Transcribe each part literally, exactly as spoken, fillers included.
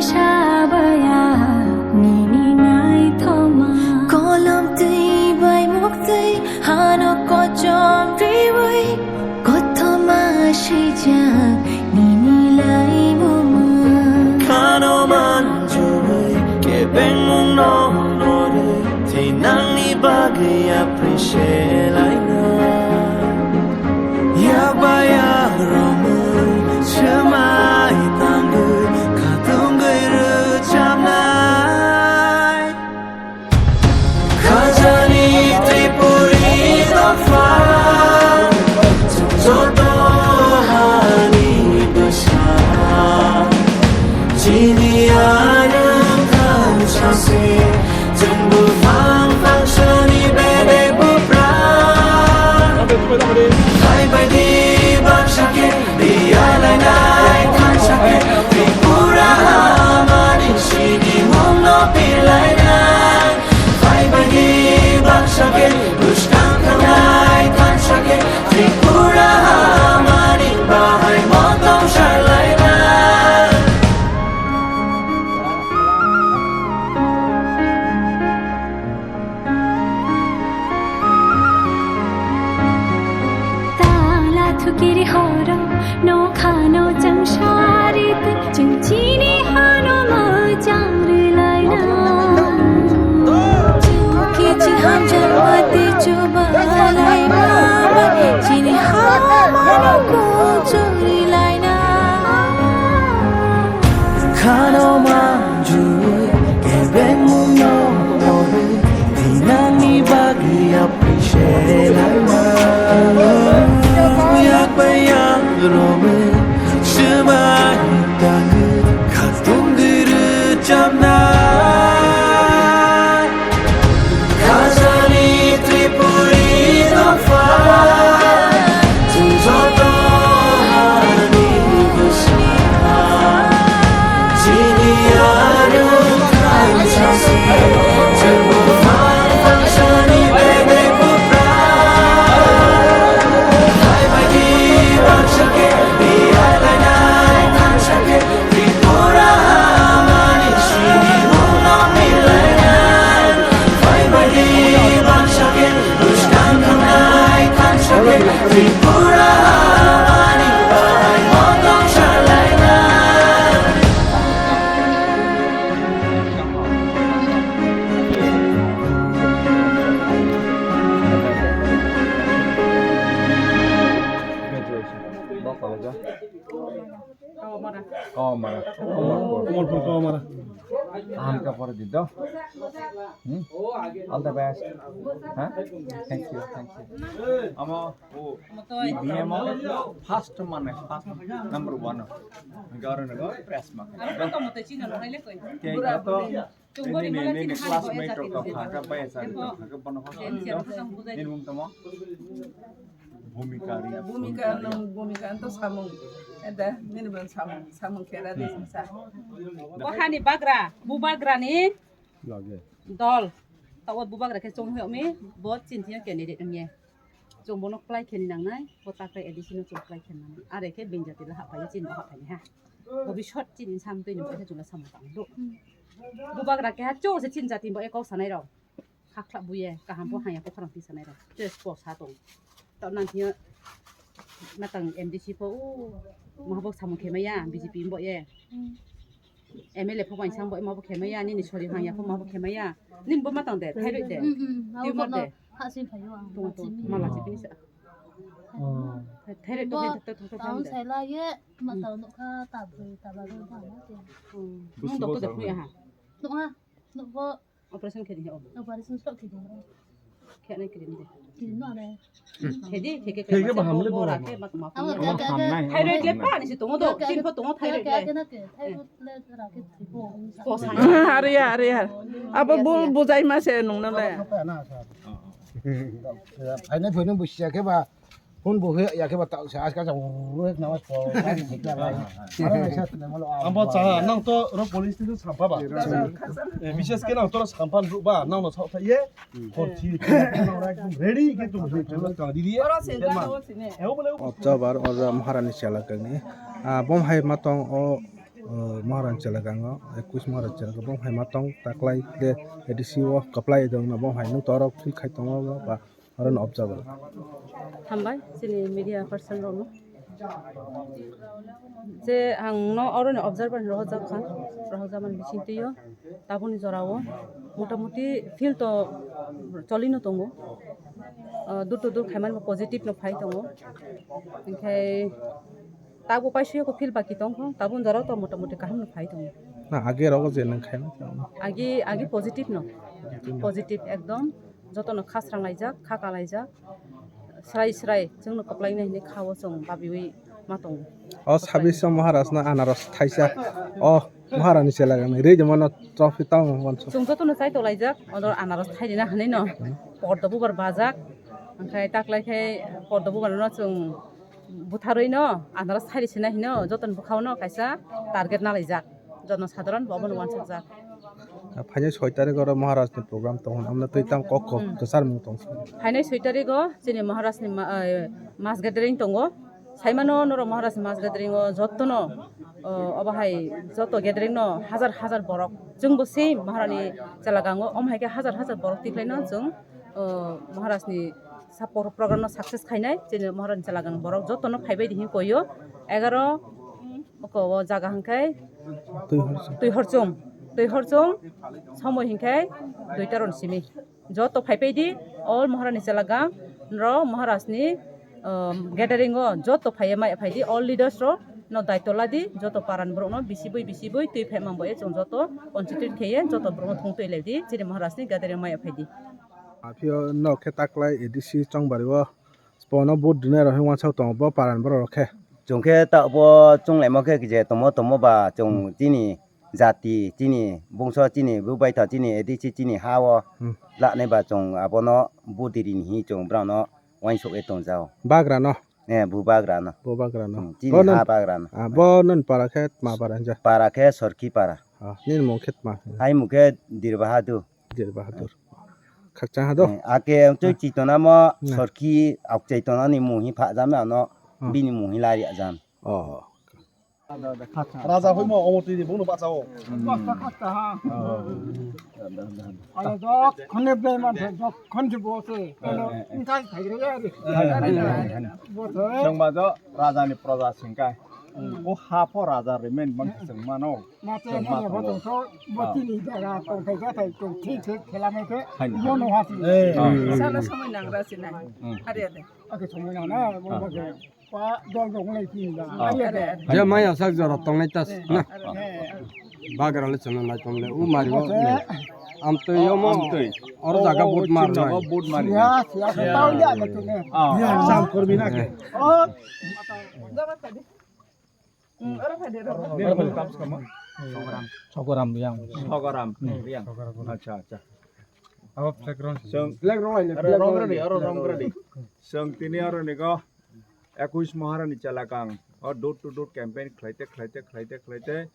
Chabaya nini naithoma. Kolom twi bai muk twi hano kochom twiwi. Kothoma swijak nini laimungma. Khano manjui kebengmung no norwi. Thinangni bagwi appreciate laina. Yakba yakromwi swmai tangwi khatungwi rwchapnai. Khajani Tripuri dopha, chwng joto hani bwsa. Chini anwng khan sase, chwng buphang phangsani bedek buphang. Phai bai di baksa khe, biyalainai thansa khe, Tripura hamani sinimungno pilainai. Phai bai di baksa khe, bwskang thangnai thansa khe, Tripura hamani bahai motong sarlainai. Tala thukiri horo, nokhano chwng sari twi, chwng chini hano mwchang rwlaina. Chwng kichi hamjak mati chuba laima, chini hamano kuchuri laina. Khano manjui kebengmungno norwi, thinangni bagwi appreciate laina. Yakba yakromwi swmai tangwi khatungwi rwchapnai. Khajani Tripuri dopha, chwng joto hani bwsa. Chini anwng khan sase, chwng buphang phangsani bedek buphang. Phai bai di baksa khe, biyalainai thansa khe, Tripura hamani sinimungno milainai. Phai bai di baksa khe, bwskang thangnai thansa khe, Tripura hamani bahai motong salainai. Graduation. Bo college o? Kawamara. Kawamara. Kamalpur. Kamalpur, Kawamara. Aham ka pore di do. Hmm? All the best. Ha? Thank you, thank you. Amo, B M o first mane, first number one. Garo nago press ma. Amo to mote chino no haile koi. Kei ka to Nini, nini classmate rok tong kha khe, bai sa tong kha khe, bono kha khe, nini mung tamo? Bhumika ri. Bhumika nung, Bhumika to samung. Eda, nini ban samung, samung khera de sa. Bo hani bagra, bubagra ni dol. Tawa bubagra khe chong hoi mi, bo chinthi candidate nge. Chwng bono kwplai khe ni nangnai, bo ta kwlai A D C no chwng kwplai khe nangnai. Are khe bini jati le haphaio, chini bo haphaini ha. Bobisot chini sam twi ni bo khe chwng le samung tang do. Bubagra keha cho se chini jati bo e kok sanai rok. Khakhlak buye, kaham pho hanya pho khorang twi sanai rok. Che po sa tong. Tok nang thio matang M D C pho u mahabok samung khe maya B J P bo ye. M L A pho wansang bo, emo bo khe maya, nini sori hangya pho ma bo khe maya. Nini bo matang de, thairoi de. Mm, mm, tumor de. Ha sing phaio ang. Tung tung, mala se pinisa. Oh. Thairoi to, thairoi to, thairoi to. Taun sai la ye, ma taun kha ta bui ta ba ro ba ma te. Nung doktor de phuya ha. Nung ha, nung bo. Operation khe di ha. Operation sok khe di. Khe nai khe di. Khe di no re. Theke, theke baham le bo. Thyroid le pa ni se tongo do, chin pho tongo thyroid le. Ariya, ariya. Abo bu bujai ma se nung no le. Phainai phainai busia khe ba, phone bo hoya khe ba ta sa aska jang rek namas po. Abo cha nang to ro police station sampa ba. Bises ke nang to sampan ba nang no sa ye. Hor thi, nang ekdom ready ke tu hoi tu ta di ye. October oro Maharani chala kagni. Ah, bom hai matong o o Maharani chwla gango, ekwis Maharani chwla gango, bong hai ma tong taklai de A D C o kwplai de wngno bong hai nung to oro feel khai tongo ba oro no observe. Hambai chini media person rokno. Je ang no oro ni observer ni rohorjak kha, rohorjak mani bising twi o taboni jora o motamuti field to choli no tongo. Ah, dur to dur khaimani bo positive no phai tongo. Hinkhe Tabuk paisuyako field baki tongkho, tabuk jora to motamuti kaham no phai tongo. Na, age rogo je nang khaina tong. Agi, agi positive no. Positive no. Positive ekdom. Joto no khasrang laijak, khaka laijak. Srai srai, chwng no kwplai nai hinwi kha o chwng babiwi ma tongo. O sabisa Maharaj na anaros thaisa. O Maharani chwla gangnai rwi de mano trophy tamo manso. Chwng joto no chai to laijak, odor anaros thai rina hinwi no. Hmm. Pordo bubar bajak. Angkhai taklai khai pordo bubar no chwng butharwi no, anaros thai rwi sina hino, joto ni bwkhao no kaisa target nalaijak. Jono sadharan bo obono uansukjak. Phainai soi tarik oro Maharaj ni program tongo, amno twi tang kok kok Hmm. kwchar mung tong. Phainai soi tarik o chini Maharaj ni ma-, eh, mass gathering tongo. Saimano norok Maharaj ni mass gathering o joto no, o, obo hai joto gathering no hajar hajar borok. Chwng bo same Maharani chwla gango, omo hai khe hajar hajar borok tikhlai no chwng, o, Maharaj ni sa por-, program no success khainai, chini Maharani chwla gang borok joto no phaibai di hinwi koyo. Egaro oko o jaga hwnkhe Twi horchong. Twi horchong, twi horchong somoi hwnkhe duita ron simi. Joto phaipai di, all Maharani chwla gang ro Maharaj ni, um, gathering o joto phaiya maya phai di, all leaders ro no daityo la di, joto paran borok no bisi bui bisi bui twi phai mang bo e chwng joto concentrate khaiye joto borok no thung twi lai di, chini Maharaj ni gathering maya phai di. Aphio nok khe taklai A D C chongbari o bono vote rwna rok uansuk tongo bo paran borok rok khe. Chwng khe ta bo chwng laima khe je tomo tomo ba chwng Hmm. chini jati chini bungso chini bubaitha chini A D C chini ha o Hmm. laknai ba chwng abono vote rini hi chwng brao no uansuk e tong jao. Bagra no? Eh, bubagra no. Bubagra no. Hmm, chini Bo ha non, bagra no. Ah, bo non para khe tma para hinja? Para khe Sorki para. Ah, nini mung khe tma? Hai mung khe Dir Bahadur. Jil Bahadur. Khakchang ha do? Eh, ake ang twi Ah. chitona mo Ah. Sorki auk chitona ni muhi pha jam ano Ah. bini muhi lari ajam. Oh. Raja hoi mo omo twi ni bono bacha o. Khata ha. Oh. Ala dok khone be man dok khon ji bo se. Ala Eh, eh, eh. Ngai thai re ya re. Eh, eh. Bo se. Sengma jo raja ni proja singkai. O ha pho raja remain man sengmano. Ma te Chwng na ma ya ba tongo. Tong so, bo Ah. tini jaga tong thai ja thai tong thik thik khela mai khe Hai na. Bo no ha si. Eh. Ah. Sano somoi nang ra si nai. Hmm. Are are. Ake somoi nang na, bo Ah. bo ke. Pa dol dol nai tin da. Ah. Are are. Je maya sak jora tong nai tas na. Ah. Are are. Bagra le chana nai tong le. U mari o. Bo se. Am to yo mo. Am to. Or jaga Oh, bot oh, mar chinna nai. Bo bot mar. Ya, ya, tau ya le tu ne. Ah. Sam korbi na ke. Oh. Nini mung tamo se kamo? Sogoram Riang. Sogoram Riang. Acha, acha. Abo flag rong. Chwng, Flag rong lainai, aro flag rong rong rani, lainai. Aro rong rani. Chwng tini aro ni go ekwis Maharani chwla gang. O door to door campaign khlaite, khlaite, khlaite, khlaite.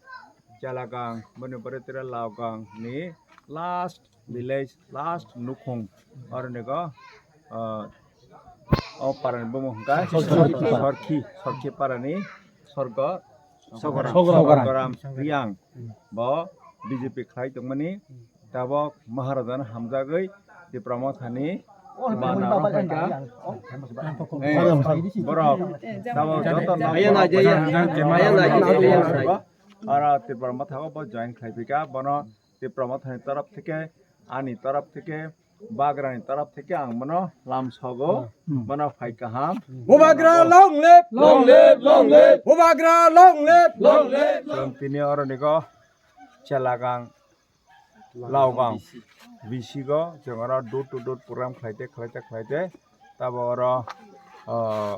Chwla gang, boni pore tira Lao gang ni last village, last nukhung. Aro ni go, ah, o parani bumung hwnkha Sorkhi. Sorkhi, Sorkhi parani Sorgo Sogoram. Sogoram. Sogoram Riang. Bo B J P khlai tongmani. Tabok Maharaja no hamjagwi Tipra Mothani bana rok phaikha. Eh, borok tabok joto no Aya na, aya na, aya na. Aro Tipra Motha o bo join khlai phika, bono Tipra Mothani torop theke, ani torop theke, Bagrani torop theke ang bono lam sogo, hmm, bono phai kaham. Bubagra long live, long live, long live. Bubagra long live, long live, long live. Chwng tini oro ni go Chelagang, Laogang, bisigo chwng oro door to door program khlaite, khlaite, khlaite. Tabo oro, ah,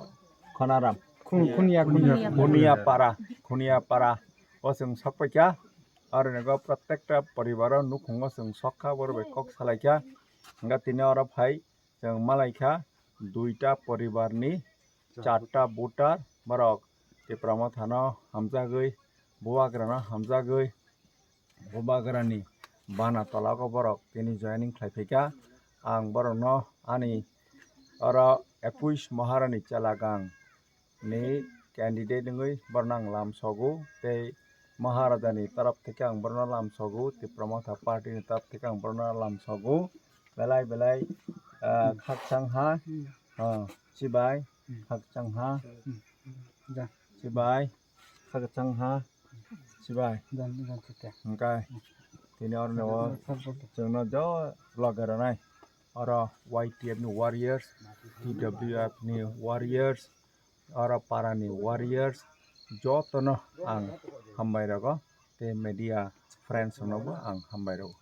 Khonaram. Khun-, Khuniya, Khuniya. Khuniya para, Khuniya para. O chwng sok paikha. Aro ni go protekta poribaro nukhungo chwng sok kha, borok bai kok salai kha. Hwnkhe tini oro phai chwng malai kha duita poribarni charta voter, borok Tipra Mothano hamjagwi, Bubagrano hamjagwi, Bubagrani bana tolao borok tini joining khlai phaikha. Ang borokno ani oro ekwis Maharani Chelagang ni candidate wngwi borokno ang lam sogo tei Maharajani taraf theke ang borokno lamsogo, Tipra Motha Party ni taraf theke ang borokno lamsogo. Belai belai, ah, khakchang ha, ah, chibai, khakchang ha, chibai, khakchang ha, chibai. Hwnkhe tini oroni o chwngno jo loge rwnai. Oro Y T F ni warriors, T W F ni warriors, oro parani warriors, jotono ang hambai rogo, tei media friends roknobo ang hambai rogo.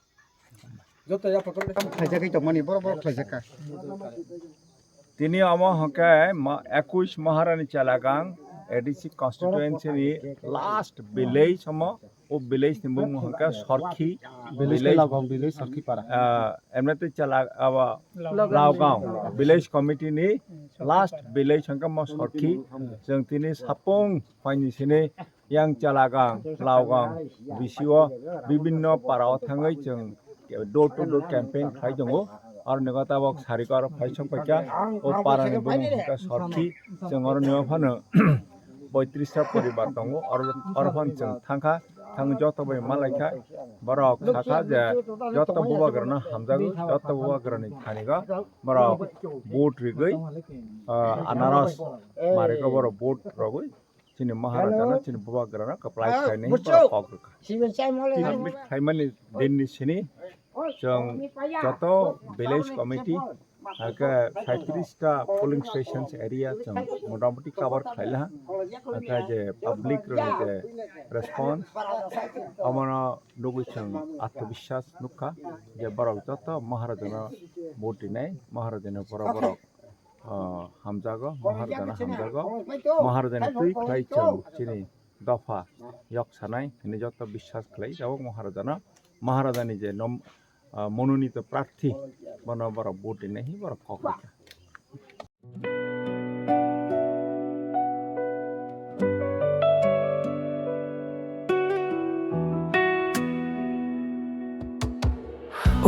Joto ya photo khlaijagwi tongmani, borok borok khlaijakha. Tini omo hwnkhe ma-, ekush Maharani Chelagang A D C constituency ni last village omo. O village ni bumung hwnkhe Sorkhi village. Village. Laogong village, Sorkhi para. Ah, emne tei Chela-, abo Laogong. Laogong village committee ni last village hwnkhe mo Sorkhi. Chwng tini sapung phaini sini yang Chelagang, Laogong bisio bibinno para o thangwi chwng door to door campaign khlai tongo. Aro nokha tabok sarikar phai song paikha, o para ni bumung hwnkha Sorkhi, chwng oro nio phano poitris ta poribar tongo, oro, oro phano chwng thangkha, thang joto bai malaikha, borok sakha je joto bubagrano hamjago, joto bubagrani thanigo borok vote rigwi, ah, anaros marikha borok vote rogwi. Chini Maharajano, chini bubagrano kwplai khlainai borok kok rwkha. Submit khlaimani dinni sini chwng joto village committee, hakhe saitris ta polling stations area chwng motamoti cover khlailaha. Hakhe je public rokni je response, omono nugwi chwng atmobiswas nukha je borok joto Maharajano vote rinai, Maharajani borok borok ah, hamjago, Maharajano hamjago. Maharajani twi khlai chwng chini dopha yok sanai hwnwi joto biswas khlai. Tabok Maharajano, Maharajani je nom-, ah, mononito prarthi, bono borok vote rinai hi borok kok rwkha.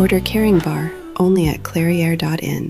Order Caring Bar only at clairiere dot in.